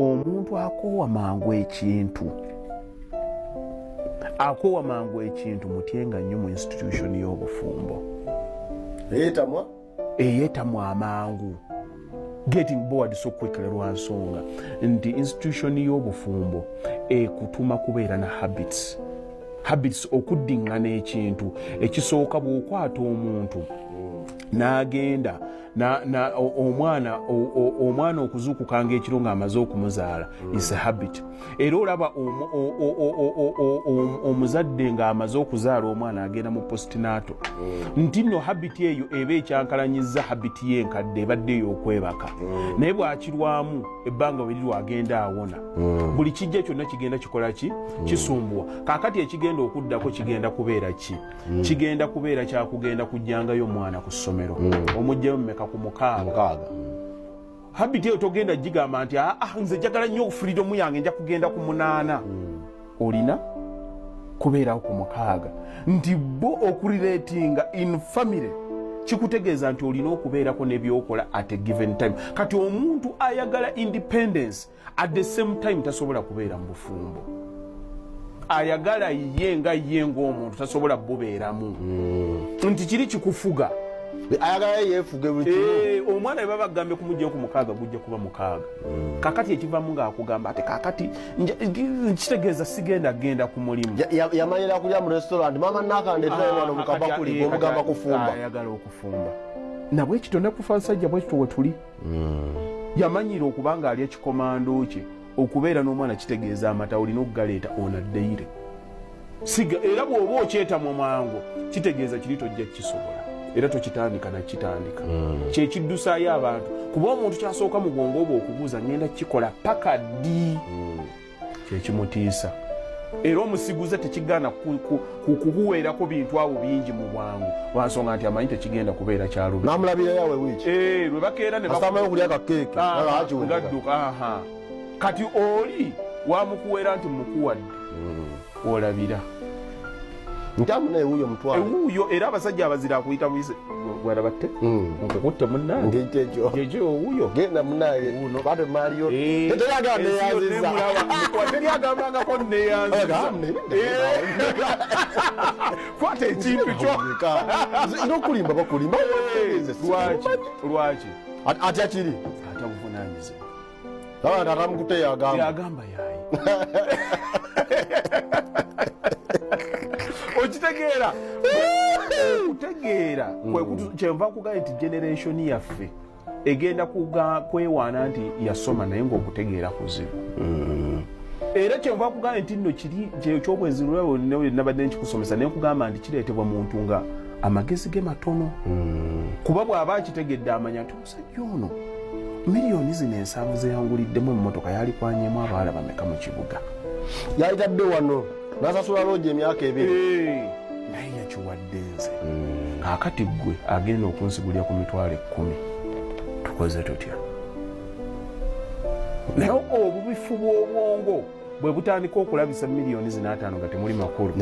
Omuntu akoowa mangu ekintu, akoowa mangu ekintu, mutyenga nnyo mu institution y'obufumbo. Eyetamwa. Eyetamwa amangu, getting bored so quickly, lwa nsonga nti institution y'obufumbo ekutuma kubeera na habits, habits, okuddiŋŋana. Ekintu ekisooka, bw'okwata omuntu n'agenda omwana okuzuukukanga ekiro ng'amaze okumuzaala is a habit. Era olaba omuzadde ng'amaze okuzaala omwana agenda mu postnatal, nti nno habit eyo eba ekyankalanyiza habit y'enkadde ebadde ey'okwebaka. Naye bw'akirwamu ebbanga bwe lirwa, agenda awona. Buli kijja kyonna kigenda kikola ki? Kisumbuwa. Kaakati ekigenda okuddako kigenda kubeera ki? Kigenda kubeera kyakugenda kujjangayo omwana ku ssomero. Omugjayo mumeka? Ku 6. 6. Habit eyo togenda gigamba nti, "Ah, ah, nze njagala nnyo freedom yange, nja kugenda ku 8." Olina kubeerawo ku 6, nti bo okurelatinga in family kikutegeeza nti olina okubeerako n'ebyokola at a given time. Kati omuntu ayagala independence at the same time tasobola kubeera mu bufumbo. Ayagala ye nga ye ng'omuntu tasobola bubeeramu, nti kiri kikufuga. Ayagala ye yeefuge buli kimu. Omwana bwe baba bagambye kumugjayo ku 6, gujja kuba 6. Kakati ekivamu ng'akugamba ate kakati kitegeeza sigenda genda ku mulimu. Yamanyira kulya mu restaurant, mama nakandeterayo wano mu kabakuli. Bwomugamba kufumba. Ayagala okufumba nabwekito nekufa nsajja bwekito wetuli. Yamanyira okuba nga ali ekikomando kye okubeera n'omwana kitegeeza amata olina okugaleeta onaddeire siga. Era bw'oba okyetamwa mangu, kitegeeza kiri tojja kukisobola era tokitandika nakitandika. Kyekiddusaayo abantu, kuba omuntu kyasooka mu bwongo bwe okubuuza, "Ngenda kukikola paka ddi?" Kyekimutiisa. Era omusiguze tekigaana kukuweerako bintu abo bingi mu bwangu, lwansonga nti amanyi tekigenda kubeera kyalube. Namulabira yawe wiiki. Lwe bakeera ne asamayo okulya kakeeke. Ngadduka. Aha, kati oli wamukuweera nti mukuwadde, olabira. Ntamu naye wuuyo mutwalo. Ewuuyo era abasajja abazira akuyita buyise, gwalabatte nkukutte munnange. Ngekyo. Gyekyo owuuyo. Genda munaye bate maaliyo. Teryagamba neyanziza. Teri agambangako neyanziza. Kwata ekintu kyo. Nokulimba bakulimba. Lwaki, lwaki? Atya kiri. Atya buvunanyizibwa. Aba tatamukute yagamba. Yagamba yayi. Okitegeera? Okutegeera kyenva kugamba nti generation yaffe egenda kwewaana nti yasoma, naye ngaokutegeera kuzibu. Era kyenva kugamba nti nno kiri ekyobwenzi nabadde nkikusomesa, naye nkugamba nti kireetebwa muntu nga amagezi ge matono, kuba bw'aba akitegedde amanya nti omusajja ono miliyoni zino 70 zeyanguliddemu emmotoka yalikwanyemu abawala bameka mu kibuga. Yayitadde wano nasasula loogi emyaka 2. Naye yakiwadde nze. Kaakati ggwe agenda okunsigulya ku 100,000, tukoze tutya? Naye obubifu bw'obwongo bwe butandika okulabisa miliyoni zino 50 nga temuli makulu.